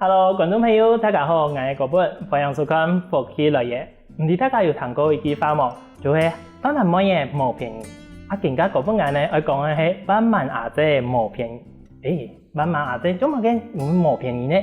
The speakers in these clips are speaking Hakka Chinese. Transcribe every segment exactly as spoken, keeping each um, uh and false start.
Hello，觀眾朋友，大家好，𠊎係高本，歡迎收看《福氣來了》。毋知大家有聽過一句話無？就係「萬萬妹仔無便宜」。啊，今下高本𠊎呢，愛講个係「萬萬阿姊無便宜」。誒，萬萬阿姊做麼个無便宜呢？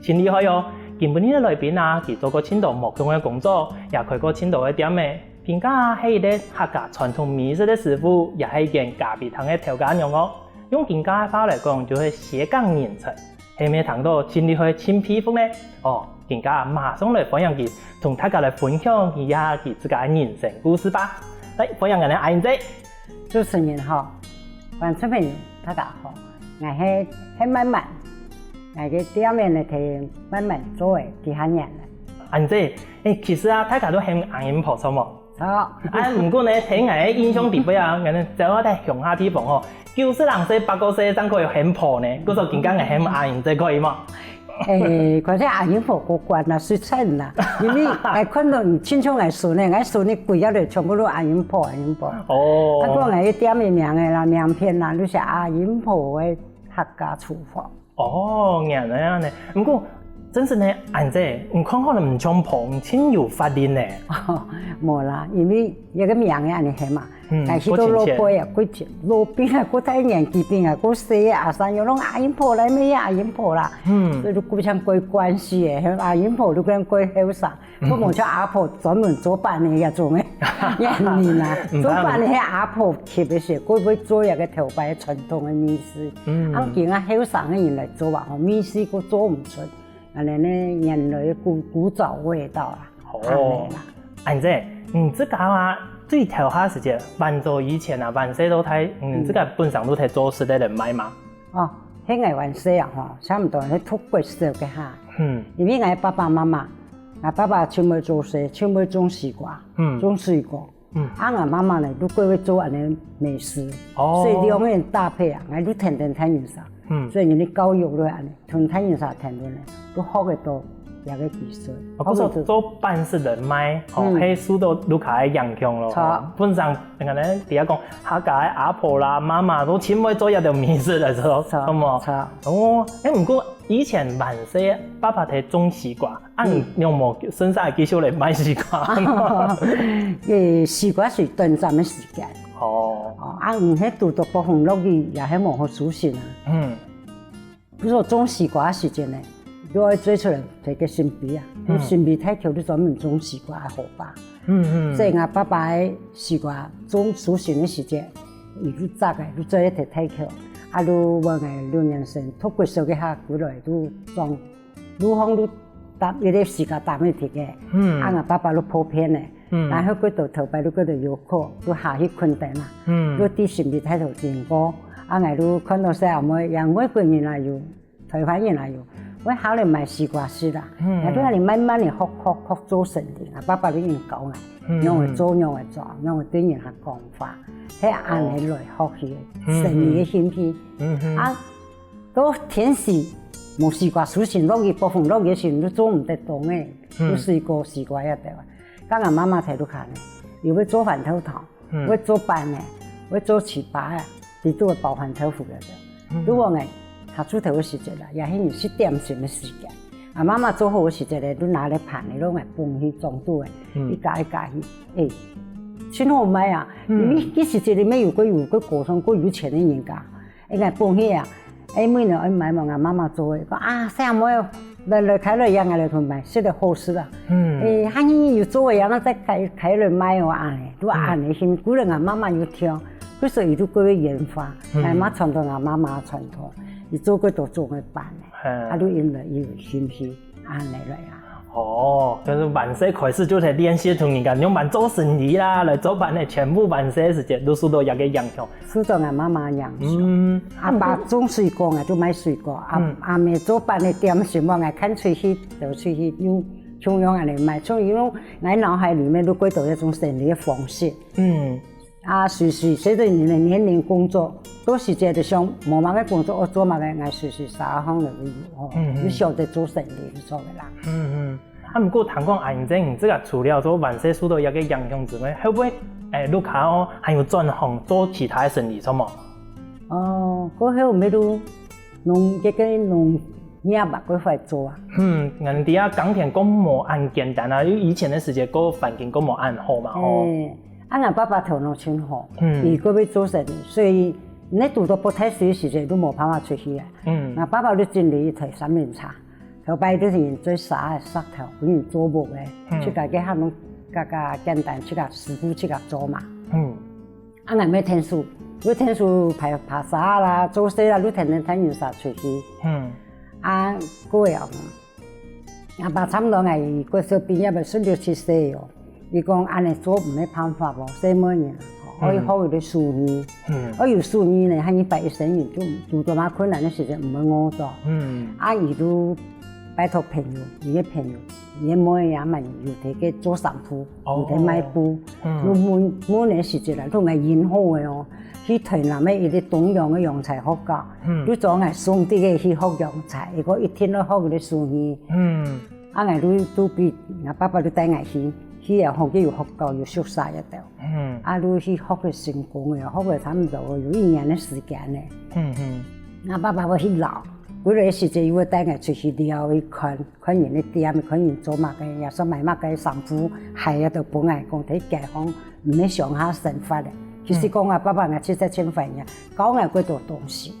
盡厲害哦！今晡日个來賓啊，佢做過盡多無共个工作，也開過盡多个店仔。今下係一個客家傳統美食个師傅，也係一間咖啡廳个頭家娘哦。用今下个話來講，就係斜槓人才。 係毋係聽著盡厲害盡佩服呢？哦，今下馬上來歡迎佢，同大家來分享一下佢自家个人生故事吧。來，歡迎𠊎等阿英姊。主持人好，觀眾朋友大家好，𠊎係，係萬萬，𠊎个店面呢，係萬萬做个幾下年了。阿英姊，誒，其實啊，大家都喊阿英婆，著無？ 著。啊，毋過呢，在𠊎个印象底背啊，𠊎等走到鄉下地方吼，九十零歲、百過歲正可以喊婆呢，故所今下𠊎喊阿英姊可以無？誒，可是阿英婆過慣啦，實在啦，因為𠊎看著你親像𠊎孫呢，𠊎孫呢歸下來全部都阿英婆、阿英婆。哦。啊，講𠊎个店个名仔啦、名片啦，都寫阿英婆个客家廚房。 哦，原來恁仔。毋過，真實呢，阿英姊，你看好了毋像婆，你盡有活力呢。無啦，因為這個名仔恁仔喊嘛，嗯，但係都老輩啊，過親切。過老輩啊，過大年紀，比𠊎過細个阿三，有攏阿英婆啦，乜阿英婆啦，嗯。所以就互相過關係个，喊阿英婆就跟過後生。 𠊎無像阿婆專門做粄仔該種个，也毋係啦，做粄仔係阿婆級个時，佢會做一個頭擺傳統个美食。嗯。啊，今下後生个人來做啊，吼，美食佢做毋出，恁仔呢，原來个古，古早味道啦，哦。恁仔啦。阿英姊，你自家啊，最頭下時節，還早以前啊，還細到大，嗯，嗯。自家本身都在做食个人賣嘛？ 哦，係𠊎還細啊吼，差毋多係讀國小該下。嗯。因為𠊎爸爸媽媽，𠊎爸爸盡會做事，盡會種西瓜，嗯。種水果。嗯。啊，𠊎媽媽呢，就過會做恁仔美食，哦。所以兩個人搭配啊，𠊎就跈等大人儕。嗯。所以人个教育就恁仔，同大人儕跈等呢，就學會到 這個技術。哦，故所做粄食人賣，吼，嗯。係受到屋下个影響咯。著。吼，本身可能比如講，客家个阿婆啦、媽媽都盡會做這兜美食來做，著，著無？著。哦，誒，毋過以前還細，爸爸在種西瓜，啊，嗯。你有無順續繼續來賣西瓜？誒，西瓜係短暫个時間。哦。哦，啊，毋係堵著暴風落雨，也係無好收成啊。嗯。 比如說種西瓜个時節呢，就愛做出來提个新埤啊，嗯。新埤大條就專門種西瓜个河壩。嗯，嗯。所以𠊎爸爸个西瓜種收成个時節，佢就摘个，就做一埤大條，啊，就問个六年生，讀國小該下過來就種，就放就擔，一個西瓜擔一埤个，嗯。啊，𠊎爸爸就抱片个， 嗯。然後過到頭擺就過到有課，就下去睏等啊。嗯。就在新埤大頭經過，啊，𠊎就看到細阿妹，也外國人也有，臺灣人也有，會下來買西瓜食啦。嗯。𠊎就恁仔慢慢个學，學，學做生理啊，爸爸就恁教𠊎，嗯。仰仔做，仰仔做，仰仔對人客講話，係恁仔來學習个生理个興趣。嗯哼。啊，到天時無西瓜收成，落雨，暴風落雨時，就做毋得冬个，嗯。就水果、西瓜也得啊。 剛剛媽媽在屋下呢，又會做番豆湯，嗯。會做粄仔，會做粢粑啊，佢都會包番豆腐个。嗯。如果呢，下晝頭个時節啦，也係你食點心个時間。啊，媽媽做好个時節咧，就拿來盤咧，攏來捧去裝肚个，嗯。一家一家去，誒，盡好賣啊！嗯。因為該時節裡面有个，有个高尚、个有錢个人家， 應該放去啊。哎，每日愛買無，𠊎媽媽做个，講啊，細妹，來，來，開來，讓𠊎來同你買，食得好食啊。嗯。哎，還有做个，讓𠊎再開，開來賣哦，恁仔，都恁仔，辛苦了，𠊎媽媽有聽，故所以就過會研發，嗯。𠊎媽傳統，𠊎媽媽傳統，佢做過多種个粄，嗯。啊，就因為佢有興趣。 恁仔來啊。哦，就是還細開始就在練習同人家仰般做生理啦，來做粄仔，全部還細時節都受到這个影響。受到𠊎媽媽影響。嗯。阿爸種水果，𠊎就賣水果；阿，嗯。阿姆做粄仔點心，𠊎看出去，就出去又像樣恁仔賣，像樣𠊎腦海裡面都過到一種生理个方式。嗯。 啊，隨隨隨著人个年齡工作，到時節就想無麼个工作愛做麼个，𠊎隨隨啥項都有哦，嗯嗯。有曉得做生理就做个啦。嗯嗯。啊，毋過聽講阿英姊，你自家除了做還細受到這个影響之外，會毋會，誒，屋下哦，還有轉行做其他个生理，著無？哦，過後尾就農，這个農業啊，過會做啊。嗯，人家耕田過無恁簡單啊，因為以前个時節過環境過無恁好嘛吼。欸，啊，𠊎爸爸頭腦真好，嗯。佢過會做生理，所以你堵到不太適个時節，都無辦法出去啊。嗯。𠊎爸爸就整理一台三輪車，頭擺就係人做沙个石頭，分人做屋个，嗯。自家个項目，家家簡單，自家師傅自家做嘛。嗯。 啊，𠊎乜𢯭手，又𢯭手排，排沙啦，做事啦，又𢯭，𢯭人儕出去。嗯。啊，過後，阿爸差毋多𠊎國小畢業个十六七歲哦，佢講恁呢做毋係辦法哦，細妹人啊，吼，嗯。愛學一個手藝。嗯。愛有手藝呢，還一般一生人就，堵到麼困難个時節毋會餓著。嗯。啊，佢就拜託朋友，佢个朋友，佢个妹仔也蠻有這個做衫褲，哦。有在賣布。 嗯。就問，問个時節啦，就𠊎運好个哦，去臺南个一個東洋个洋裁學校，嗯。就做𠊎兄弟个去學洋裁，結果一定愛學个手藝。嗯。啊，𠊎就，就比，𠊎爸爸就帶𠊎去，去啊，學校有學校，有宿舍个兜。嗯。啊，就去學个成功个，學个差毋多有一年个時間呢。嗯，嗯。𠊎爸爸會去撈，歸來个時節又會帶𠊎出去尞，去看。 看人个店，看人做麼个，也係賣麼个衫褲，鞋啊，都分𠊎講，在街項毋係鄉下生活个。其實講啊，嗯。爸爸𠊎實在真懷念，教𠊎幾多東西。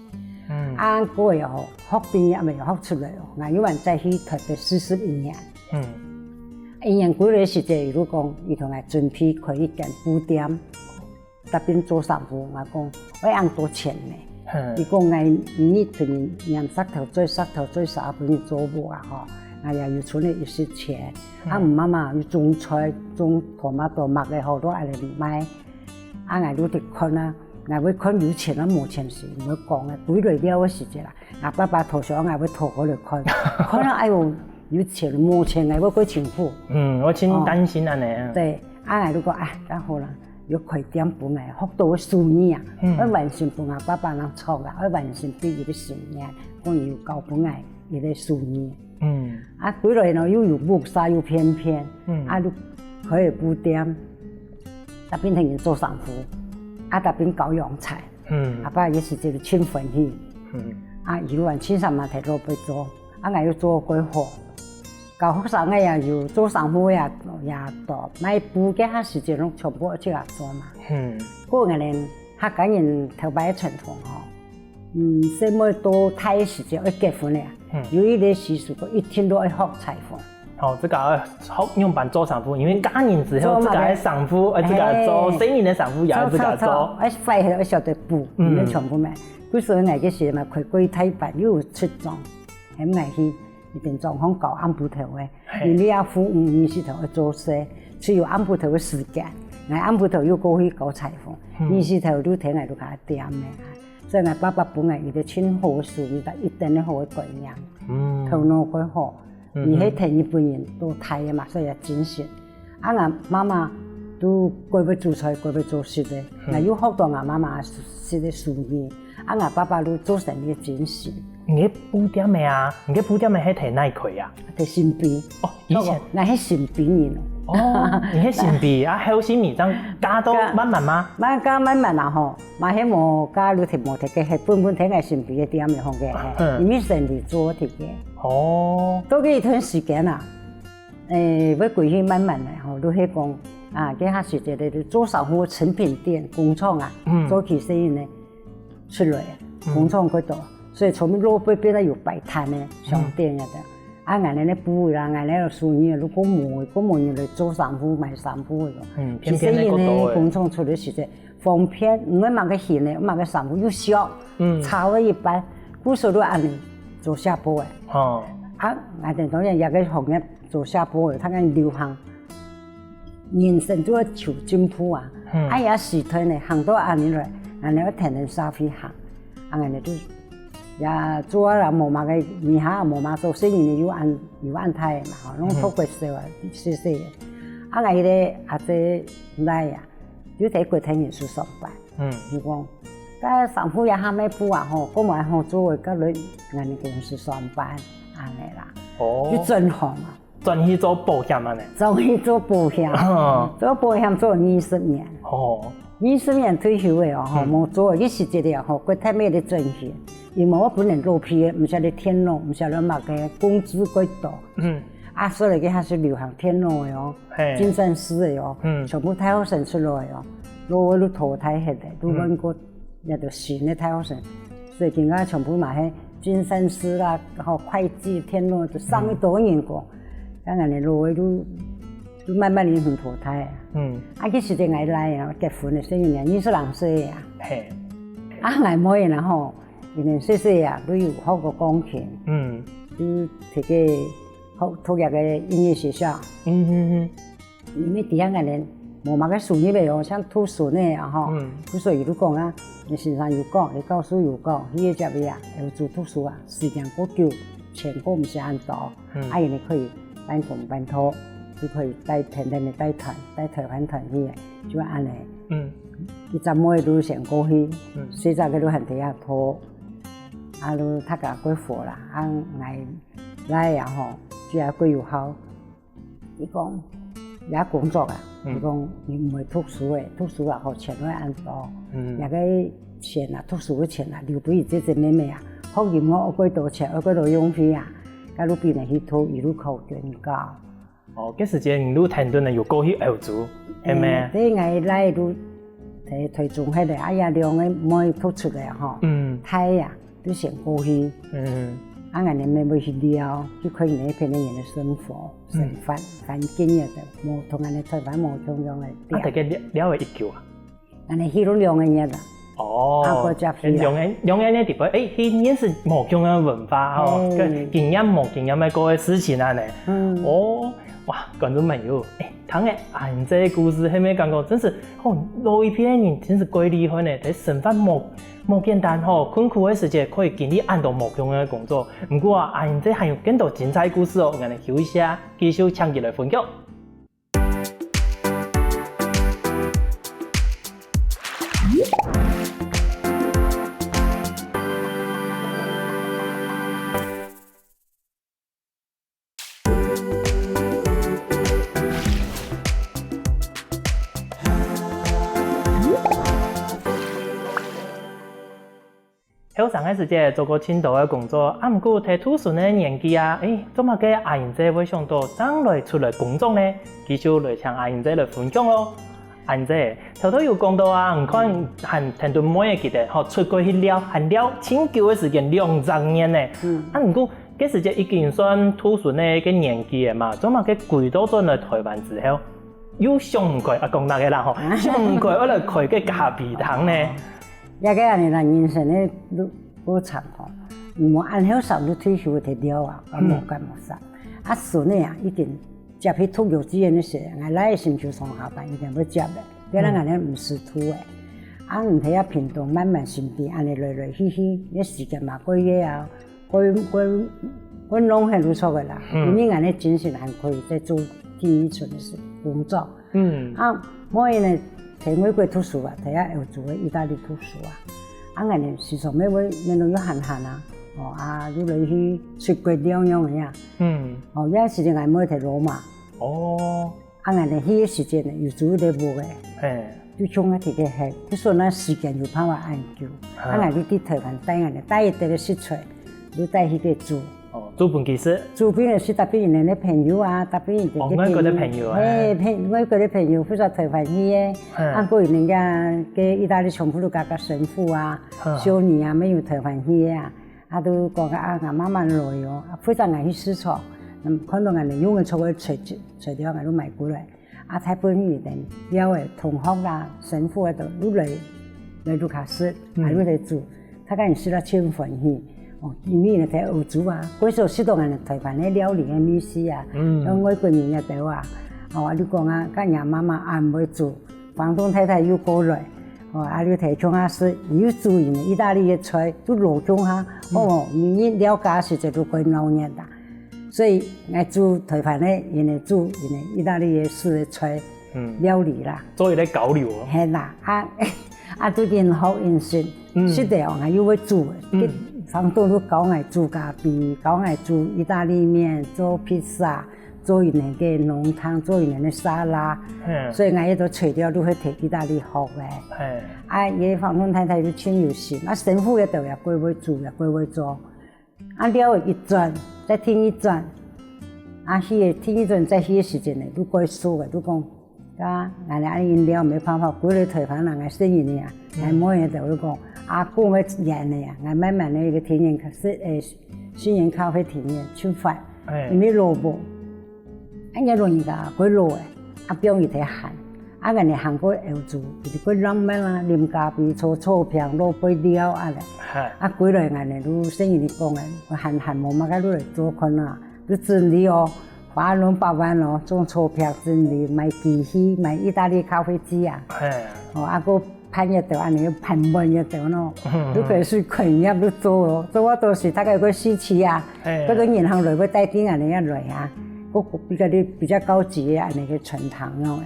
嗯。啊，過後吼，學畢業乜有學出來哦，𠊎又還再去臺北四十一年。嗯。一年歸來个時節，佢就講，佢同𠊎準備開一間布店。 逐擺做衫褲，𠊎講，愛恁多錢呢。嗯。佢講，𠊎日日同你拈石頭、做石頭、做沙分你做屋啊，吼，𠊎也有存了一息錢。嗯。啊，毋嘛嘛，有種菜、種tomato、麼个好多，愛來賣。啊，𠊎就直看啊，𠊎會看有錢啊，無錢時，毋會講啊，歸來尞个時節啦。 啊，爸爸討想𠊎會討過來看，看了，哎喲，有錢無錢，𠊎會過辛苦。嗯，𠊎真擔心恁呢。哦。對，啊，𠊎就講，啊，恁好啦，有開店分𠊎學到个手藝啊，嗯。愛完成分𠊎爸爸人著啊，愛完成對佢个心願，講有交分𠊎一個手藝。嗯。啊，歸來呢，又有屋下又便便，嗯。啊，就開个布店，逐擺同人做衫褲，啊，逐擺搞洋裁。 嗯。阿爸也係覺得真歡喜。嗯。啊，一路還親手嘛，在路背做，啊，𠊎又做過好。教學生个也有，做衫褲个也，也多，賣布个下時節攏全部自家做嘛。嗯。過𠊎等客家人頭擺个傳統吼，嗯，細妹到大个時節愛結婚了，嗯。有一個習俗，一定都愛學裁縫。 哦，這個愛學仰般做衫褲，因為嫁人之後，做麼个？自家个衫褲，愛自家做，嘿。細人个衫褲也愛自家做。做，做，做，愛會曉得補，嗯。毋免全部買。故所𠊎个時嘛，開過大班，又有出莊，喊𠊎去一邊莊項搞暗晡頭个，嘿。因為啊，父母日時頭愛做事，只有暗晡頭个時間，𠊎暗晡頭又過去搞裁縫，嗯。日時頭就跈𠊎去佢店个。所以𠊎爸爸分𠊎一個真好个手藝，一等个好个觀念，嗯。頭腦過好。 嗯哼。佢係跈日本人到大个嘛，所以也真熟。啊，𠊎媽媽都過會煮菜，過會做食个，嗯。𠊎又學到𠊎媽媽食个手藝。啊，𠊎爸爸都做生理真熟。你个布店个啊，你个布店个係在哪開啊？在新埤。哦，以前。𠊎係新埤人。哦，你係新埤啊，後新埤正嫁到滿滿嗎？嫁，嫁滿滿啊吼，嘛係無嫁入去無忒个，係本本在𠊎新埤个店个吼个，嗯。因為生理做忒个。 哦。到該一段時間啊，誒，會歸去滿滿來吼，就係講，啊，該下時節个做衫褲成品店工廠啊，嗯。做起生意呢，出來，嗯。工廠過多，所以從路背變到有擺攤个商店啊，嗯。啊，𠊎等个布啦，𠊎等个手藝啊，如果無，如果無人來做衫褲、賣衫褲个，嗯，其實呢，便便个過多个。工廠出來時節， 方便，毋會麼个型个，麼个衫褲又小，嗯。差了一半，故所就恁呢做下步个。哦。啊，𠊎等當然這個行業做下步个，佢个流行，人生就愛求進步啊。嗯。啊，也時代呢，行到恁呢來，𠊎等愛跈等社會行，啊，𠊎等就也做啊啦，無麼个，以下也無麼个做，細人呢又恁，又恁大个嘛，吼，攏讀國小啊，嗯。細細个。啊，𠊎个阿姐來啊， 就在國泰人壽上班。嗯。佢講，該衫褲也還賣布啊吼，過無好做个，該來𠊎等公司上班，恁呢啦。哦。就轉行啊。轉去做保險恁呢？轉去做保險。哦。做保險做二十年。哦。二十年退休个哦，吼，嗯。無做个時節个吼，過特別个轉型，因為𠊎本來老皮个，毋曉得電腦，毋曉得麼个，工資過多。嗯。啊，所以佢還係流行電腦个哦，嘿。精算師个哦，嗯。全部大學生出來个哦，老个都淘汰忒个，都換過那個新个大學生，所以今下全部嘛係精算師啦，吼，會計、電腦都上一多人講，當然个老个都 就慢慢地分淘汰啊。嗯。啊，該時節𠊎倈仔啊，結婚个細人仔，二十零歲啊。嘿。啊，𠊎妹仔吼，因為細細啊，都有學過鋼琴。嗯。就在該學，讀該个音樂學校。嗯，嗯，嗯。因為知影𠊎倈無麼个收入个哦，像讀書呢啊吼。嗯。故所佢就講啊，你先生有講，你教授有講，去該接个啊，歐洲讀書啊，時間過久，錢過毋使恁多。 嗯。啊，因為可以半工半讀，就可以帶，天天个帶團，帶台灣團去个，就恁呢。嗯。一隻妹都先過去，嗯。四隻个都還在該讀，啊，都大家過活啦，啊，𠊎倈仔啊吼，就也過有孝。佢講，也工作啊，嗯。佢講，你毋會讀書个，讀書啊，吼，錢會恁多，嗯。也个錢啊，讀書个錢啊，留分佢姊姊妹妹啊，學音樂愛幾多錢，愛幾多用費啊。 該路邊个去讀，一路考轉教。哦，該時節你路天頓个有過去歐洲，係無？嗯，對，𠊎倈仔都，在台中歇个，哎呀，兩个妹讀出來吼，嗯。大啊，都先過去。嗯。啊，𠊎倈妹妹去尞，去看佢等該片个人个生活、嗯。生活環境个，無同𠊎等台灣無共樣个。啊，大概尞，尞个幾久啊？ 恁呢去了兩個月啦。哦，啊，過接去啦。兩個，兩個月个地方，誒，去認識無共樣个文化吼，嘿。跟經驗無共樣个過个事情恁呢。嗯。哦，哇，觀眾朋友，誒，聽了恁仔个故事，係無感覺真係，吼，老一輩个人真係過厲害呢，在生活無，無簡單吼，困苦个時節可以經歷恁多無共樣个工作。毋過啊，恁仔還有更多精彩故事哦，𠊎等休息啊，繼續請佢來分享。 後生个時節做過盡多个工作，啊，毋過在讀書个年紀啊，誒，做麼个阿英姐會想到正來出來工作呢？繼續來請阿英姐來分享咯。阿英姐，頭頭有講到啊，你看，還聽到妹仔佢等吼，出國去尞，還尞盡久个時間，兩隻月呢。嗯。啊，毋過，該時節已經算讀書个，个年紀了嘛，做麼个歸倒轉來台灣之後，又想毋開，啊，講大个啦吼，想毋開，愛來開个咖啡廳呢？ 這个恁呢啦，人生个路過程吼，無恁後生就退休忒了啊，啊，嗯。無幹無啥。啊，孫仔啊，已經接去讀幼稚園个時，𠊎倈仔先上下班，已經愛接了，變成𠊎等毋識讀个。啊，毋係啊，屏東慢慢新店，恁呢來來去去，這時間嘛過个啊，過過過弄很不錯个啦，嗯。因為𠊎等精神還可以再做第二春个事工作。 嗯。啊，妹仔呢，在外國讀書啊，在啊歐洲个義大利讀書啊。啊，𠊎呢，時常乜會，乜會有閒閒啊，哦，啊，又來去出國尞樣个啊。嗯。哦，這時節𠊎妹在羅馬。哦。啊，𠊎呢，去个時節呢，有租一個屋个。嘿。就像啊，這个嘿，就說那時間有辦法恁久。啊。啊，𠊎就在台灣帶𠊎呢，帶一兜个食材，就帶去該煮。 哦，煮分佢食。煮分佢食，逐擺人个朋友啊，逐擺人个哦，外國个朋友啊。嘿，朋，外國个朋友，或者台灣去个，嗯。啊，過人家个義大利全部都加加神父啊，嗯。修女啊，乜有台灣去个啊，啊，都講啊，啊，慢慢來哦，啊，或者𠊎去市場，嗯，看到人家用个菜个材，材料，𠊎都買過來。 啊，大部分人等了个同學啦、神父个都入來，來屋下食，嗯。啊，入來煮，大家人食了盡歡喜。哦，因為呢，在歐洲啊，過少食到𠊎等台灣个料理个味緒啊，嗯。像外國人个兜啊，哦，啊，你講啊，佮若媽媽恁會煮，房東太太又過來，哦，啊，你提共下食，又煮人个義大利个菜，都摎共下，嗯。哦，每日了解時節都過鬧熱啦。 所以𠊎煮台灣个，因為煮因為義大利个式个菜，嗯。料理啦。做一個交流哦。係啦，啊，啊，最近學飲食，嗯。食个哦，𠊎又會煮，嗯。房東都教𠊎煮咖啡，教𠊎煮義大利麵，做披薩，做一年个濃湯，做一年个沙拉，嗯所以𠊎也都找了都去提意大利學个。嘿，啊，也房東太太就盡有心，啊，神父也都也過會煮，也過會做。啊，了一轉，再聽一轉，啊，去个聽一轉再去个時間呢，都過熟个，都講，啊，俺恁樣了沒辦法，歸來台灣人个生意呢，俺妹也都講，阿公个演个呀，俺慢慢个一个體驗，是，诶，新年咖啡體驗，出發，哎因为蘿蔔。 啊，若老人家過老个，啊，放佢忒閒，啊，𠊎等行過歐洲，佢過浪漫啊，啉咖啡、坐草坪、落背了啊咧。嘿，啊，歸來𠊎等都生意你講个，閒閒無麼个都來做看啊，都整理哦，花龍百萬哦，種草坪整理，買機器，買意大利咖啡機啊，嘿，哦，啊，个盤也得，恁樣盤滿也得喏，都可以去開業都做哦，做我都是大概有个時期啊，嘿該个銀行來會帶進恁樣也來啊，个比較比較高級个恁樣个餐廳喏。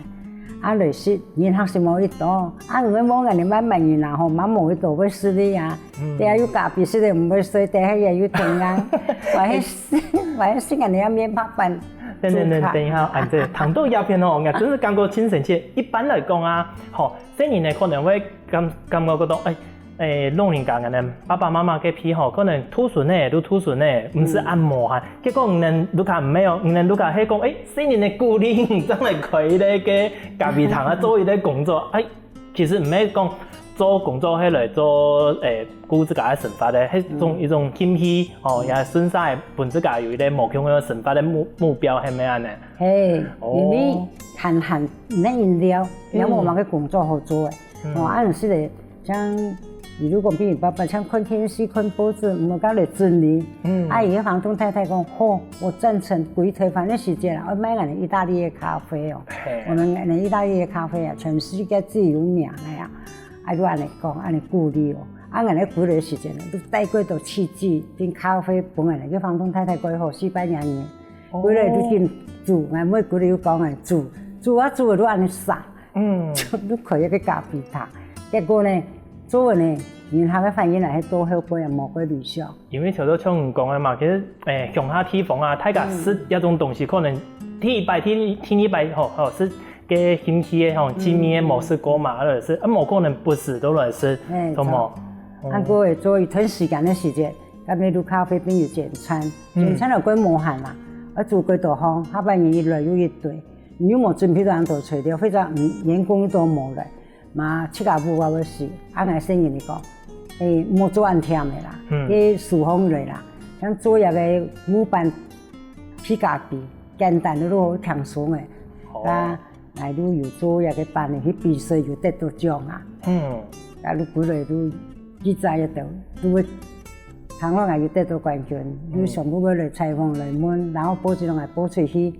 啊，來食銀行是無一多，啊，毋會無恁樣慢慢人啊吼，嘛無一多會食个啊，對啊，有咖啡食个毋會睡，等下也有天光，我還食，我還食恁樣面包粄。等等等等一下，恁樣，談到這片吼，𠊎真係感覺盡神奇。一般來講啊，吼，細人呢可能會感感覺覺得，哎，哎，老人家恁樣，爸爸媽媽个皮吼，可能渡孫呢，都渡孫呢，毋使恁無閒。結果你等如果毋係哦，你等如果係講，哎，細人个鼓勵，你正來開一個个咖啡堂啊，做一個工作，哎，其實毋係講做工作係來做，哎，顧自家个生活个，係種一種興趣，哦，也順勢分自家有一個無共樣个生活个目目標，係毋係恁樣？嘿，哦因為閒閒毋得飲料，也無麼个工作好做个。哦，啊，毋係个，像比如講，比如爸爸像看電視、看報紙，毋好搞來整理。嗯啊，有个房東太太講，好，我贊成，歸台灣个時間啊，愛賣𠊎等意大利个咖啡哦。嘿我們𠊎等意大利个咖啡啊，全世界最有名个呀。啊，就恁樣講，恁樣鼓勵哦。啊，𠊎等歸來个時間呢，都帶過多契機，訂咖啡分𠊎等个房東太太過好，西班牙人。歸來就緊煮，𠊎妹歸來又講𠊎煮，煮啊煮啊就恁樣散。嗯，就開一個咖啡廳。結果呢，做呢，人客个反應也係到後背也無過理想。因為頭先像你講个嘛，其實，誒，鄉下地方啊，大家食這種東西，可能第一擺、第第二擺吼，吼食个興趣个吼，見面个無食過嘛，或者係啊，無可能不時都來食，哎懂無？啊，過會做一段時間个時間，甲美露咖啡店有簡餐，簡餐就過無閒啦，啊，煮過多項，下半年一來又一堆，你又無準備到恁多材料，或者嗯員工都無來，嘛自家舞啊會死，啊，𠊎先跟你講，誒，莫做恁忝个啦，嗯去廚房來啦，像做一個木板皮咖啡，簡單个都好輕鬆个，哦啊。 來都有做一個班个，去比賽有得到獎啊。嗯，啊，都過來都記者一到，都會聽講啊有得到冠軍，都全部會來採訪來問，然後報紙攏還報出去，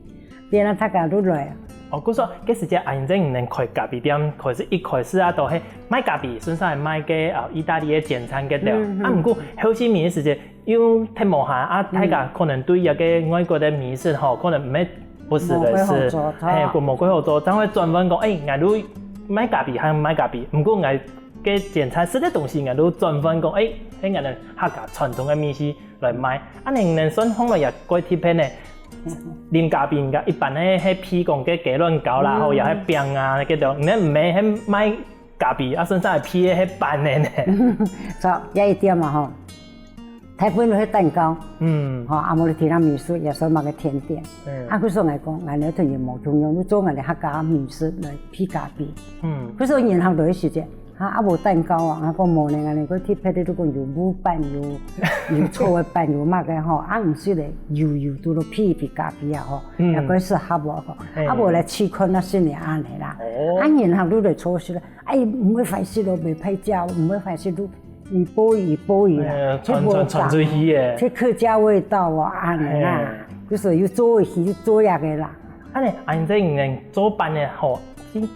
變了大家都來啊。哦，故所，該時節阿英姐你等開咖啡店，開始一開始啊，都係賣咖啡，順勢還賣个啊意大利个簡餐个了。嗯嗯啊，毋過後期面个時節，又忒無閒啊，大家可能對一個外國个美食吼，可能毋係不時來食，無幾好做嘿，無無幾好做，正會轉換講，誒，𠊎都賣咖啡還賣咖啡，毋過𠊎个簡餐食个東西，𠊎都轉換講，誒，係𠊎等客家傳統个美食來賣。啊，你等算項來也過特別呢。啉咖啡，人家一般係係譬講个雞卵糕啦，嗯吼，也係餅啊，該種，你等毋係係賣咖啡，啊，順勢譬个係粄个呢。所以這一點嘛吼，大部分都係蛋糕，嗯，吼，啊，無就提拉米蘇，也算麼个甜點。嗯啊，故所來講，𠊎等同人無共樣，你做𠊎等客家美食來配咖啡。嗯，可是人客來个時節，啊，啊無蛋糕啊，啊，講無呢，𠊎等个特別个，如果有木板，有有草个板，有麼个吼，啊，毋係咧，有有都落配配咖啡啊吼，嗯也較適合哦吼。嘿啊，無來試看啊，係恁樣啦。哦啊，人客都來坐時咧，哎，毋會壞勢咯，袂歹食，毋會壞勢都一波一波一啦呃，傳傳傳出去个。這客家味道哦，恁樣啦嘿，就是有做一些做這個啦。啊呢，恁樣你等做粄个吼，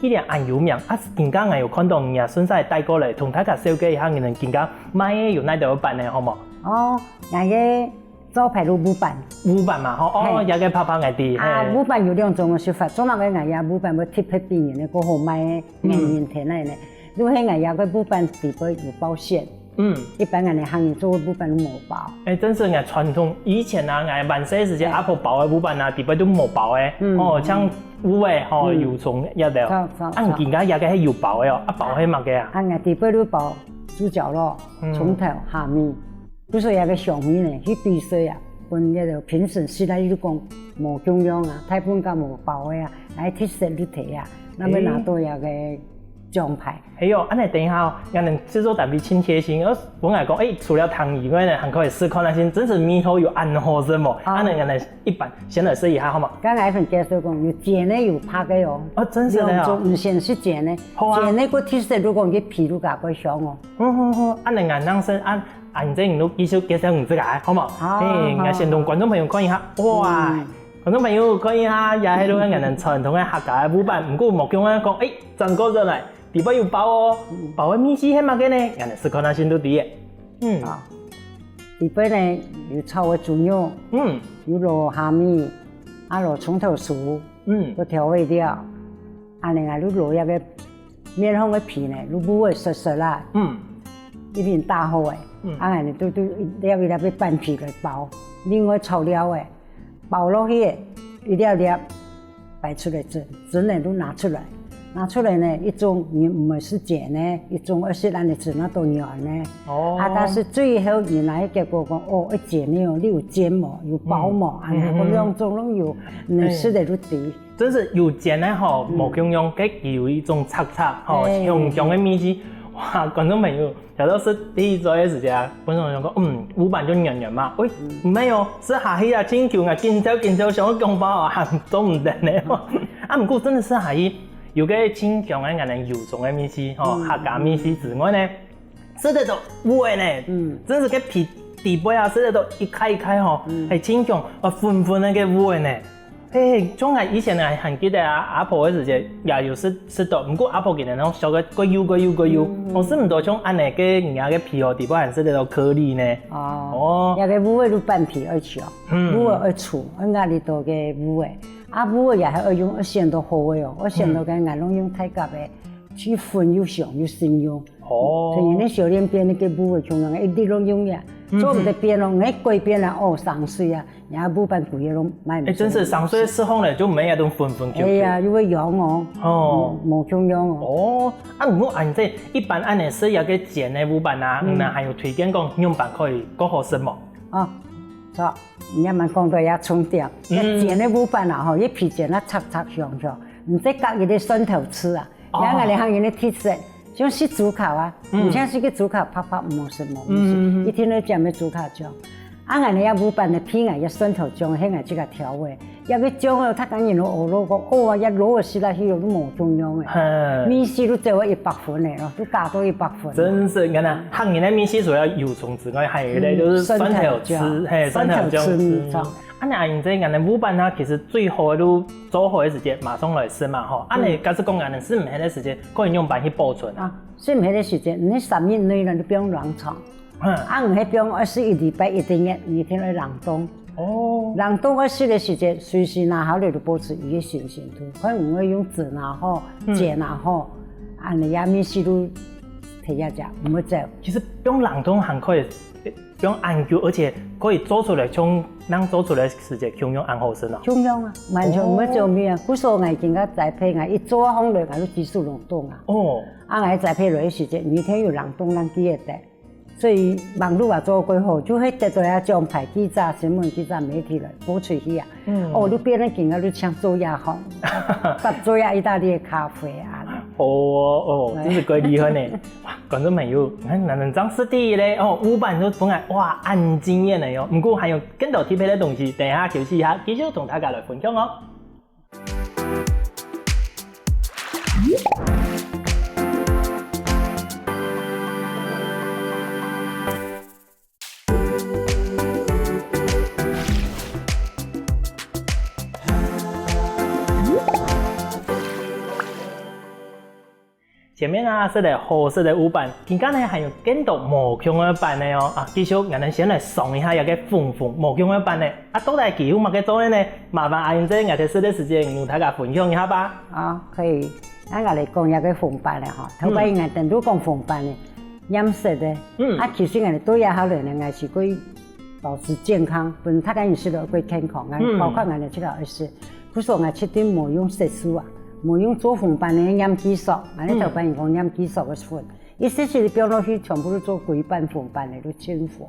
既然恁有名，啊，今下𠊎有看到你啊，順勢帶過來同大家紹介一下，你等今下賣个有哪兜粄个好無？哦，𠊎个招牌滷木粄。木粄嘛，吼，哦，嘿這個拍拍𠊎知，啊，嘿木粄有兩種个食法，做麼个𠊎也木粄會特別比人个過好賣个，人人天來呢？因為𠊎也个木粄底背有包餡，嗯，一般人客人做个烏粄都無包。哎，真係𠊎傳統以前啊，𠊎還細時節，哎，阿婆包个烏粄啊，底背都無包个。嗯，哦，像烏个吼，嗯，油蔥一條。著，著，啊，你今下這个係有包个哦，啊，包係麼个啊？啊，𠊎底背都包豬絞肉、嗯，蔥頭、蝦米，故所這个香味呢，去比賽啊，分該个評審食了就講無共樣啊，大部分都無包个啊，來特色就提啊，那麼拿到這个獎牌。 係哦，恁仔等一下哦，𠊎等製作單位盡貼心，呃，分𠊎講，哎，除了湯以外呢，還可以試看那些，真係味道有恁好食無？啊。恁仔𠊎等一般先來試一下好無？剛才很介紹講，有煎个有煠个哦。哦，真係个哦。兩種，你先食煎个，好啊。煎个个特色，如果你皮都較過香哦。好好好，恁仔𠊎等先，恁，恁仔你都繼續介紹你自家，好無？好，嘿，好，𠊎先同觀眾朋友看一下，哇，嗯。 觀眾朋友，看一下，這係就𠊎等傳統个客家个烏粄，毋過莫講啊，講，哎，轉過轉來，底背有包哦，包个味緒係麼个呢？𠊎等試看下先就知个。嗯，啊，底背呢有炒个豬肉，嗯，有落蝦米，啊落蔥頭酥，嗯，有調味料，啊另外就落一个面項个皮呢，就烏个熟熟啦，嗯，已經打好个，嗯，啊𠊎等就就一粒一粒个粄皮來包，另外炒料个。 包落去，一粒粒擺出來蒸，蒸了就拿出來。拿出來呢，一種你毋會食煎个，一種愛食恁仔蒸啊，當軟个。哦。啊，但是最後你拿去結果講，哦，愛煎个哦，你有煎無？有包無？嗯。啊，該兩種攏有，嗯，你食了就知。真係有煎个吼，嗯，無共樣，該有一種脆脆吼，嘿，香香个味緒。哇，觀眾朋友， 有時候食第一嘴个時節啊，本身想講，嗯，烏粄就軟軟嘛，喂，嗯，毋係哦，食下去啊，真香啊，緊嚼緊嚼，想要講包啊，還做毋得呢。啊，毋過真的食下去，有个清香个，𠊎等油蔥个味緒，吼，嗯，客家味緒之外呢，食得到烏个呢，嗯，真是个皮底背啊，食得到一塊一塊吼，嗯，還清香，啊，粉粉个个烏个呢。 嘿，像𠊎以前啊，還記得啊，阿婆个時節也有食，食到，毋過阿婆今年哦，削个過幼過幼過幼，嗯，哦，食毋到像恁仔个人家个皮哦，底背還食得到顆粒呢。哦，哦，這个烏个就粄皮愛去哦，嗯，烏个愛粗，愛壓力多个烏个，啊，烏个也係愛用，愛選到好个哦，愛選到个，嗯，𠊎攏用大甲个，去粉又香又新鮮。 哦。像人家小店邊个烏个共樣，一直攏用呀，嗯，做毋得變哦，𠊎改變啊，哦，生水啊，人家烏粄貴个攏買毋出。哎，真是生水釋放了，就沒那種粉粉Q Q。哎呀，又會癢哦。哦。嗯，無共樣哦。哦，啊，毋過恁仔，一般恁仔食這个煎个烏粄啊，嗯，那還有推薦講仰般可以較好食無？哦，著，你也蠻講到也重點，嗯，該煎个烏粄啊，吼，一皮煎啊，脆脆香香，毋使加一个蒜頭絲啊，哦，然後你還有那特色。 像食豬腳啊，嗯，毋像食个豬腳白白無食無味緒，嗯，嗯，嗯，一定愛沾个豬腳醬。啊，𠊎等這烏粄个皮啊，這蒜頭醬，係𠊎自家調个。這个醬哦，佢講人都學了講，哦啊，這滷个食落去哦，都無共樣个。嘿。味緒都走到一百分个咯，都加到一百分。真是，你看啊，客人个味緒除了油蔥之外，還有一个就是蒜頭絲，嗯，蒜頭醬。嘿，蒜頭醬絲，蒜頭絲，嗯，沒錯。 恁仔，恁仔，𠊎等烏粄啊，其實最好个就做好个時節馬上來食嘛，吼。恁仔，嗯，假使講𠊎等食毋忒个時節，可以仰般去保存啊？啊，食毋忒个時節，你三日內呢，你放冷藏。嗯。啊，毋係放二十一禮拜一個月，你一定愛冷凍。哦。冷凍愛食个時節，隨時拿好來就保持佢个新鮮度。看你愛用紙也好，嗯，紙也好，恁仔也味緒都忒一隻，毋會走。其實放冷凍還可以 放恁久，而且可以做出來，像恁做出來个時節，共樣恁好食啊。共樣啊，完全毋會走味啊。哦。故所𠊎今个栽培，𠊎一做好來，𠊎就技術攏懂啊。哦。啊，𠊎栽培來个時節，每天有人懂，人記得得。所以網路也做過好，就會得到遐獎牌記者、新聞記者、媒體來報出去啊。嗯。哦，你變成今个你像做這行，發做這意大利个咖啡啊。哦，哦，真是蓋厲害呢。 哇，觀眾朋友，你看，恁樣正食第一咧，哦，烏粄都本來，哇，恁驚豔个喲。毋過還有更多特別个東西，等一下休息一下，繼續同大家來分享哦。 前面啊，食了好食个烏粄，今下呢還有更多無共个粄呢哦。啊，繼續，𠊎等先來嚐一下這个紅紅無共个粄呢。啊，到底佢有麼个做个呢？麻煩阿英姐，𠊎等食个時間，你同大家分享一下吧。啊，可以。𠊎來講這个紅粄个吼，頭擺𠊎等都講紅粄个，染色个。嗯。啊，其實𠊎兜這下來呢，𠊎係過保持健康，分大家人食落過健康，𠊎嗯。包括𠊎兜自家愛食。故所𠊎絕對無用色素啊，無用做紅斑个染色素，𠊎兜頭擺人講染色素个粉，一息息放落去，全部都做規版紅斑个，都清粉。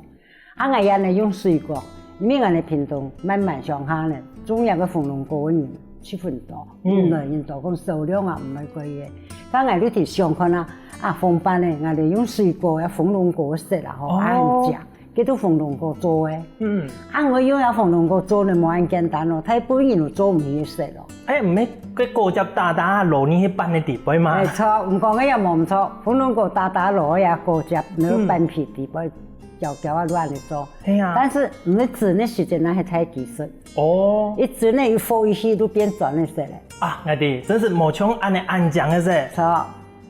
啊，𠊎也呢用水果，因為𠊎兜屏東慢慢鄉下呢，種這个紅龍果个人十分多，嗯。人來人多，講數量啊，毋會過个。但𠊎就想看啊，啊，紅斑呢，𠊎兜用水果，紅龍果色啊，吼，哦。啊，很靚。 佢都紅龍果做个。嗯。啊，𠊎用這紅龍果做呢，無恁簡單哦，大部分人都做毋起个色咯。哎，毋係，該果汁打打落去該斑个底背嘛。沒錯，毋講个也無毋著，紅龍果打打落个果汁，該斑皮底背，攪攪啊，亂个做。係啊。但是毋係蒸个時間，該係太技術。哦。一蒸呢，一火一去都變磚个色了。啊，𠊎知，真係無像恁樣恁靚个色。著。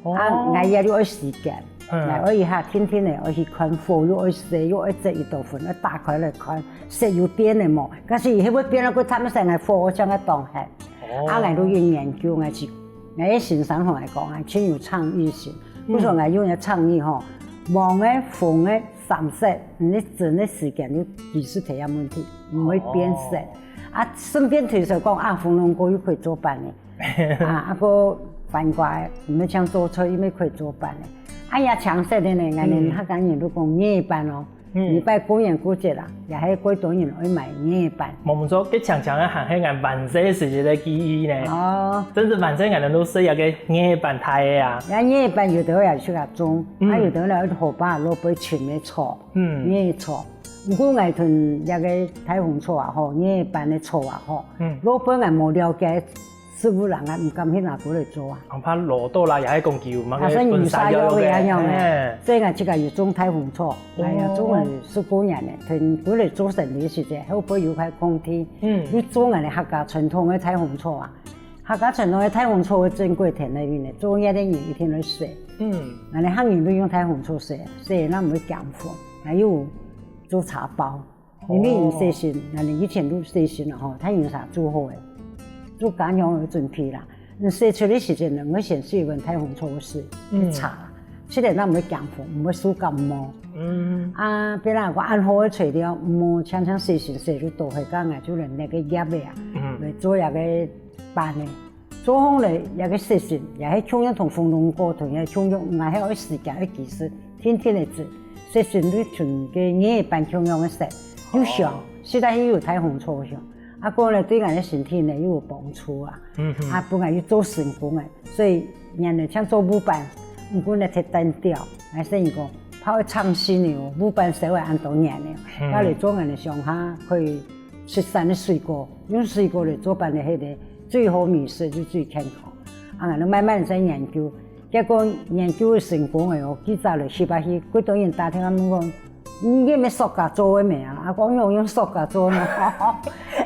哦。啊，𠊎也有愛時間。嗯。𠊎愛一下定定个愛去看火，又愛洗，又愛洗一道粉，愛打開來看，色有變个無？假使以後會變了，佢他們生个火，𠊎想愛擋忒。哦。啊，𠊎都有研究，𠊎去，𠊎个先生同𠊎講，𠊎盡有創意性。嗯。故所𠊎用个創意吼，黃个、紅个、三色，你蒸个時間有技術个問題，毋會變色。哦。啊，順便推銷講啊，紅龍果又可以做斑个。 啊，啊，過番瓜个，毋係淨做菜，因為可以做斑个。啊，這青色个呢，𠊎兜客家人都講艾斑哦。嗯。禮拜過年過節啦，也係過多人愛買艾斑。無毋著，該青青个還係𠊎還細時節个記憶呢。哦。真係還細，𠊎兜都食這个艾斑大个啊。這艾斑有兜也自家種，嗯。啊，有兜呢，河壩路背尋个草，嗯。艾草。毋過𠊎同這个大紅草啊吼，艾斑个草啊吼，嗯。路背𠊎無了解 食物人啊，毋敢去拿過來做啊。恐怕老多啦，也係講佢有麼个啊，所以你有啥藥个啊，樣个。嘿。所以𠊎自家有種大紅草，哦。哎呀，種了十過年了，同過來做生理个時節，後背有塊空地，嗯。又種𠊎兜客家傳統个大紅草啊。客家傳統个大紅草个珍貴田那邊呢，做月个人一定愛洗。嗯。𠊎兜客人都用大紅草洗，洗了毋會驚風，還有做茶包。 因為人洗身，𠊎兜以前都洗身了吼，大人儕煮好个，做家娘个準備啦。你洗出个時間呢，𠊎先洗一碗大紅草个水，嗯。去炒啦，食了正毋會驚風，毋會受感冒。嗯。啊，別人講恁好个材料，毋好淨淨洗身洗就倒去，該𠊎就用該个葉仔啊，嗯。來做一个斑个。 做好了，這个色素也係共樣同紅龍果同樣共樣，𠊎係愛時間愛技術，定定个蒸，色素就同个艾斑共樣个色，又香，哦。食了又有大紅草香。啊，過了對𠊎个身體呢又有幫助啊。嗯哼。啊，本來又做成功个，所以人呢像做舞班，毋過呢忒單調，還係人講，怕會傷身个哦，舞班燒了恁多年了，嗯。要來做𠊎个鄉下可以 出產个水果，用水果來做斑个，係个最好美食又最健康。啊，𠊎兜慢慢在研究，結果研究成功个哦，記者來翕啊翕，幾多人打電話問講，你這毋係塑膠做个無啊？啊，講用用塑膠做呢。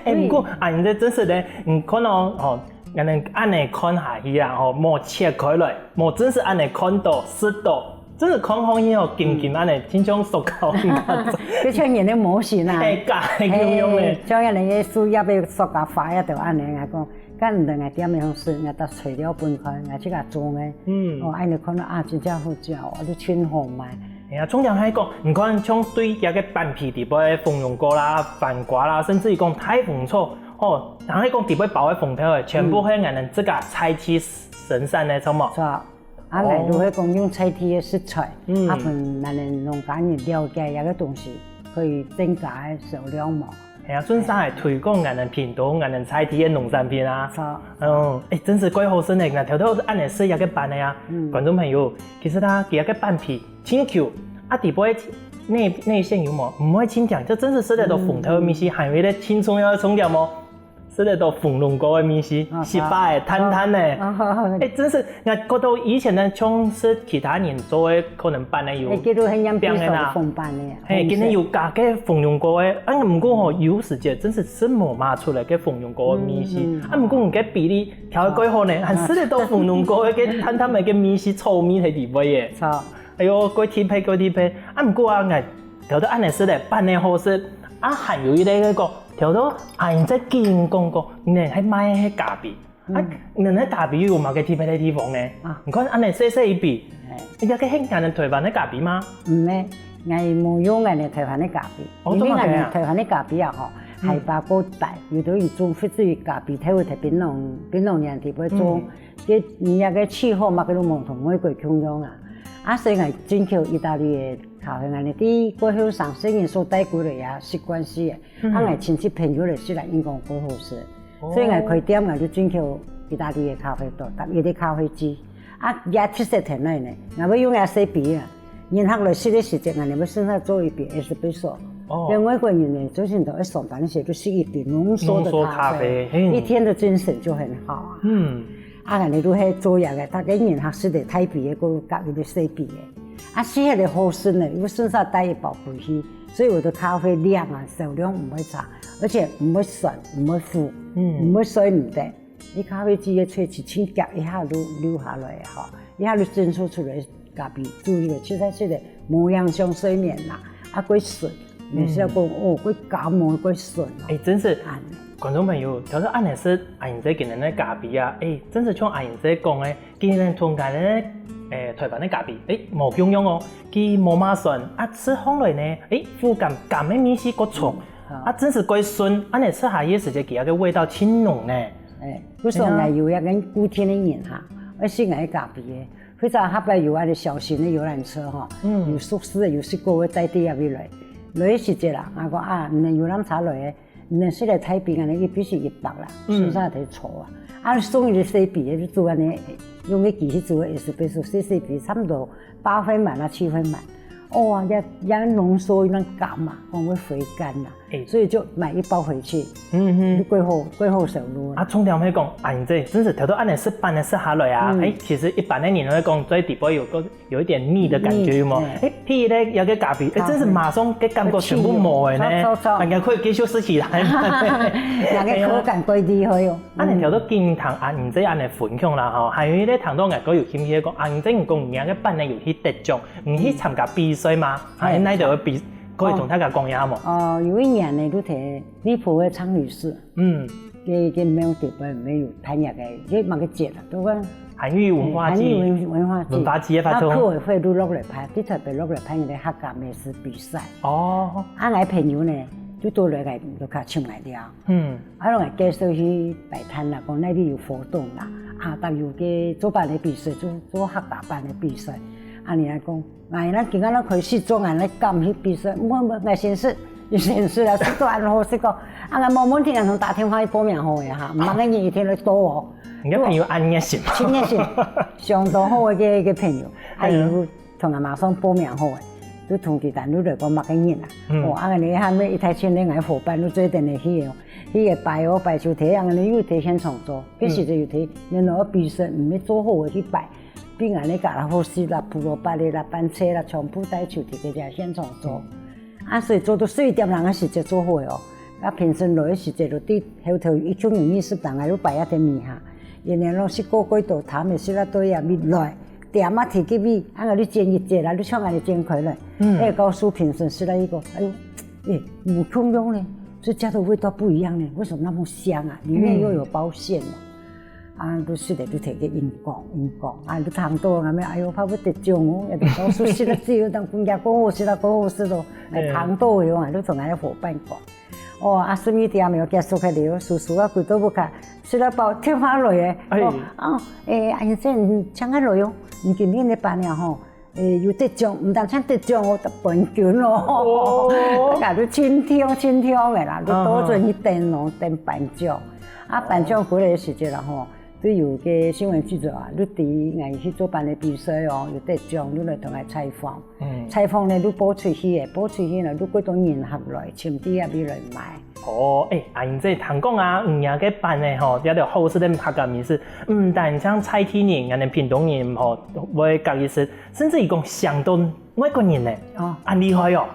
哎，毋過啊，你這真實个，你看哦，吼，恁樣恁樣看下去啊，吼，無切開來，無真實恁樣看到、食到， 真係看上去吼，金金恁樣，親像塑膠恁樣。就像人个模型啊。哎，假个共樣个。哎，像人个樹葉个塑膠花也都恁樣，𠊎講，該毋得𠊎店个方式，𠊎搭材料分開，𠊎自家種个。嗯。哦，恁樣看到啊，真正好食哦，就盡好賣。哎呀，重點還講，你看，像對這个斑皮底背个紅龍果啦、番瓜啦，甚至於講大紅草，哦，還係講底背包个紅豆仔，全部係𠊎兜自家在地生產个，著無？著。 啊，哦。𠊎就會講用在地个食材，嗯。啊，分𠊎兜農家人了解這个東西，可以增加个銷量嘛。係啊，順勢還推廣𠊎兜屏東、𠊎兜在地个農產品啊。著。嗯，哎，真係蓋好食呢，𠊎頭頭恁樣食這个斑个啊。嗯。觀眾朋友，其實啊，佢這个斑皮盡Q，啊，底背內，內餡有無？毋會盡甜，這真係食得到紅豆个味緒，嗯。還有一個輕鬆个重點哦。 食得到紅龍果个味緒，啊，係吧？哎，淡淡个。啊，哎，真係，𠊎覺得以前呢，像係其他人做个可能斑个有哎，佢都很像變个啦。紅斑个呀，嘿，紅色。今日有加个紅龍果个，啊，毋過吼，有時節真係食無嘛出來个紅龍果个味緒。嗯，嗯。啊，毋過你个比例調得蓋好呢，還食得到紅龍果个，个淡淡个个味緒，草味在裡背耶。著。哎喲，蓋特別，蓋特別。啊，毋過啊，𠊎頭頭恁樣食个，斑个好食，啊，還有一個那個 頭頭，啊，你在緊講講，你係賣係咖啡，啊，你个咖啡有麼个特別个地方呢？啊。你看恁樣細細一杯，哎。這个係𠊎等臺灣个咖啡嗎？毋係，𠊎無用𠊎等臺灣个咖啡，哦，因為𠊎等臺灣个咖啡啊，吼，嗯。海拔過低，有兜人種，或者咖啡，特別在檳榔，檳榔園地方種，嗯。該你該个氣候嘛，跟我們同外國共樣啊。啊，所以𠊎進口義大利个咖啡，𠊎等對過後生細人所帶過來啊，習慣食个。 啊，𠊎親戚朋友來食啦，應講蓋好食。所以𠊎開店，𠊎就進口義大利个咖啡豆，搭一个咖啡機。啊，也特色在哪呢？𠊎會用這細杯啊，人客來食个時節，𠊎會順續做一杯espresso。哦。因為外國人呢，做事都愛上班時就食一杯濃縮的咖啡，濃縮咖啡，嘿。一天的精神就很好啊。嗯。啊，𠊎就係做這个，大家人客食个大杯个，過加一个細杯个。 啊，食起來好食呢，又順續帶一包回去，所以𠊎个咖啡量啊，銷量毋會差，而且毋會酸，毋會苦，嗯。毋會睡毋得。你咖啡機个吹氣清潔一下就流下來吼，一下就蒸出出來咖啡，煮个，其實食个無影響睡眠啦，啊，過順，毋係講，哦，過感冒，過順哦。哎，真是，啊。觀眾朋友，聽著恁樣係阿英姐今日个咖啡啊，哎，真是像阿英姐講个， 佢等同𠊎等个，誒，臺灣个咖啡，誒，無共樣哦。佢無麼酸，啊，食起來呢，誒，苦甘，甘个味緒較重，嗯，好。啊，真係較順，恁樣食下去个時節，佢个味道盡濃呢。哎，故所𠊎有一个固定个人哈，愛食𠊎个咖啡个。或者下擺有恁樣小型个遊覽車哈，嗯。有熟識个，有食過个帶到該位來。來个時節啦，𠊎講啊，你等遊覽車來个， 你食个大杯恁樣，一杯係一百啦，嗯。先生在坐啊。啊，送一个細杯个，就做恁樣，用个機器做个espresso，細細杯，差不多八分滿啊，七分滿。哦，也，也濃縮，有點甘嘛，講會回甘啦。哎。所以就買一包回去，嗯哼。就過好，過好手路啊。啊，重點係講，哎，這真係頭到恁樣食飯个食下來啊，嗯。哎，其實一般个人會講，最底背有个 有一點膩的感覺，有無？膩，哎。哎，配咧，有个咖啡，哎，咖啡。真是馬上个感覺全部無了呢。著，著，著。人家可以繼續食起來。人个口感較厲害哦。啊，你頭到今聽阿英姐恁樣分享啦吼，還有咧聽到𠊎个有興趣講，阿英姐講你个粄呢有去得獎，你去參加比賽嗎？嗯。還有哪一個比，可以同大家講一下無？哦，有一年呢，就在內埔个昌黎寺，嗯。該，該廟底背沒有辦一個，該麼个節啦，都講 韓愈文化祭。嗯，韓愈文，文化祭。文化祭个活動。啊，客委會就落來辦，在臺北落來辦一個客家美食比賽。哦。啊，𠊎朋友呢，就到來𠊎屋下尋𠊎尞。嗯。啊，摎𠊎介紹去擺攤啦，講該位有活動啦，啊，搭有个做粄个比賽，做，做客家粄个比賽。啊，人家講， 哎，𠊎今下開始做，𠊎來敢去比賽，無，無，𠊎先試，先試啦，試到恁好食个，啊，𠊎無問題，𠊎同打電話去報名好个哈，毋係个人一定來多哦。你个朋友恁熱心。真熱心，相當好个一個朋友，啊，嗯。又同𠊎馬上報名好个，就通知單就來講麼个人啊，嗯。哦，啊，𠊎下尾一大群个𠊎伙伴就做等个去哦，去个擺哦，擺就提，𠊎又提現場做，該時就有提，原來比賽毋係做好个去擺。 比𠊎等个較好食啦，烰蘿蔔个啦、粄菜啦，全部帶出去个在現場做。啊，所以做到十一點鐘个時節做好个哦。啊，評審來个時節就對後頭一共有二十人，啊，就擺啊在尾下。因為老師過過到他們食啊對啊，咪來，點啊提个位，啊，𠊎就剪一節啦，就像𠊎就剪開來。嗯。哎，告訴評審食了一個，哎呦，哎，無共樣呢，這家的味道不一樣呢，為什麼那麼香啊？裡面又有包餡嘛。 啊，都食个都提个硬講，硬講，啊，都聽到，𠊎乜，哎喲，怕會得獎哦，也得告訴食了只有當分人講好食了，講好食咯，哎，嗯。聽到个哦，都同𠊎伙伴講。哦，啊，十一點又結束个了，叔叔啊，佢都毋敢，食了飽，電話來个，哎。哦，啊，哎，阿英姐，你請个來哦，你今天个班了吼， 誒，有得獎，毋單淨得獎哦，得冠軍哦。哦。大家都真暢，真暢个啦，都倒轉去等咯，等頒獎。啊，頒獎過來个時節啦吼，都有个新聞記者啊，就知𠊎去做粄个比賽哦，有得獎，就來同𠊎採訪。嗯。採訪呢，就播出去个，播出去呢，就幾多人客來，尋到該位來買。 哦，誒，阿英姐，聽講啊，你个粄呢吼，這兜好食个客家美食，毋單淨在地人，𠊎等屏東人吼，會合意食，甚至於講嚐到外國人呢，哦。恁厲害哦，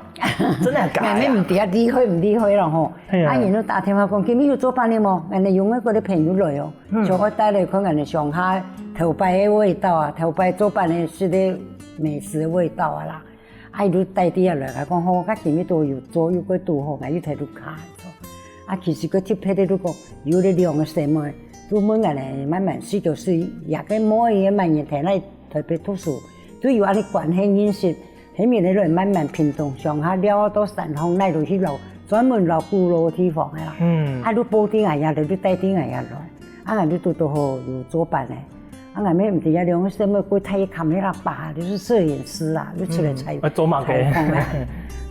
真个假个啊？𠊎乜毋知啊，厲害毋厲害咯吼。係啊。啊，人就打電話講，今日有做粄个無？𠊎等有外國个朋友來哦，嗯。想愛帶來看𠊎等鄉下頭擺个味道啊，頭擺做粄个食个美食个味道啊啦。 啊，佢就帶等下來，𠊎講好，𠊎今日都有做，又過堵好，𠊎又在屋下做。啊，其實佢特別个，就講有這兩個姊妹，入門个呢，慢慢四九四，也个妹也慢慢在那台北讀書，就有恁个關係認識，後面呢來慢慢屏東鄉下尞到山上，來落去老專門老古老个地方个啦。嗯，啊，就報定啊，也就帶定啊，也來，啊，就堵堵好有做伴个。啊，𠊎乜毋知啊，兩个細妹過大一看，你那爸就是攝影師啊，又出來採啊，做麼个？採訪啊，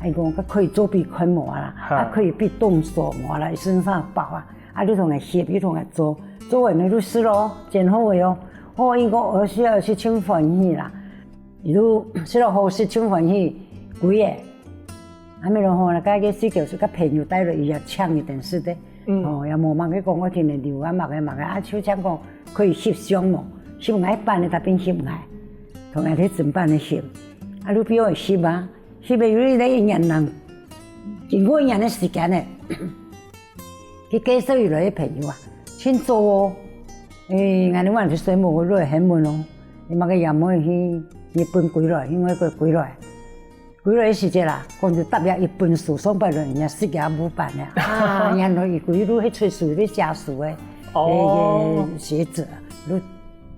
哎，講可以做比看無啦，啊，可以比動手無啦，身上包啊。 啊，你同佢翕，你同佢做，做完你就食咯，煎好个哦。哦，應該兒時兒時盡歡喜啦，佢就食了好食盡歡喜，歸个。啊，咪咯吼，該个四九四个朋友帶了，佢也請一點食个。哦，也無麼个講，𠊎聽人留啊，麼个麼个啊，就像講可以翕相無，翕𠊎一般个，他便翕𠊎，同𠊎去整班个翕，啊，就比我翕啊，翕个有一个一年人，經過一年个時間呢。 佢介紹佢來个朋友啊，盡早哦。誒，𠊎等還係細妹个來喊問哦，你麼个也無去日本歸來，去外國歸來。歸來个時節啦，講就搭了一本書，上擺來人家識个木板呢。啊，原來佢歸路係出書个寫書个，哦，學者，就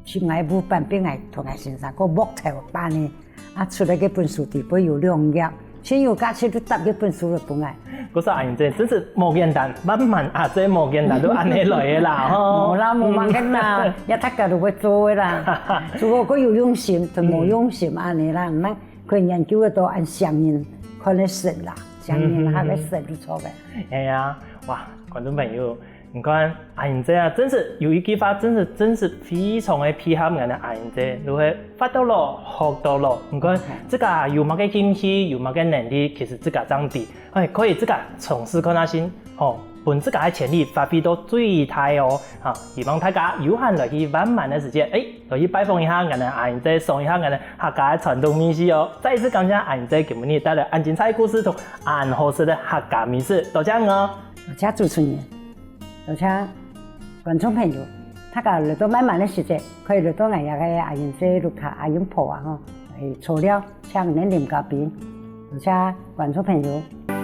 去買木板，並來同𠊎先生講木頭板呢。 啊，出來个本書底背有兩頁，盡有價值就搭个本書了分𠊎。故所阿英姐真是無簡單，慢慢啊，這無簡單都恁樣來个啦，吼。無啦，無麼个啦，也大家都會做个啦。如果佢有用心，就無用心恁樣啦，毋然佢研究个都按相應看个神啦，相應下个神就錯个。哎呀，哇，觀眾朋友， 你看，阿英姐啊，真是有一句話，真是真是非常个配合𠊎等阿英姐，就係發到咯，學到咯。你看，自家有麼个興趣，有麼个能力，其實自家正知，哎，可以自家從事看下先，吼，分自家个潛力發揮到最大哦。哈，希望大家有閒來去萬巒个時節，哎，來去拜訪一下𠊎等阿英姐，嚐一下𠊎等客家个傳統美食哦。再一次感謝阿英姐今晡日帶來恁精彩个故事同恁好食个客家美食，多謝你哦。多謝主持人。 多謝觀眾朋友，大家來到萬巒个時節，可以來到𠊎這个阿英姐屋下阿英婆啊吼，來坐尞，請恁啉咖啡。多謝觀眾朋友。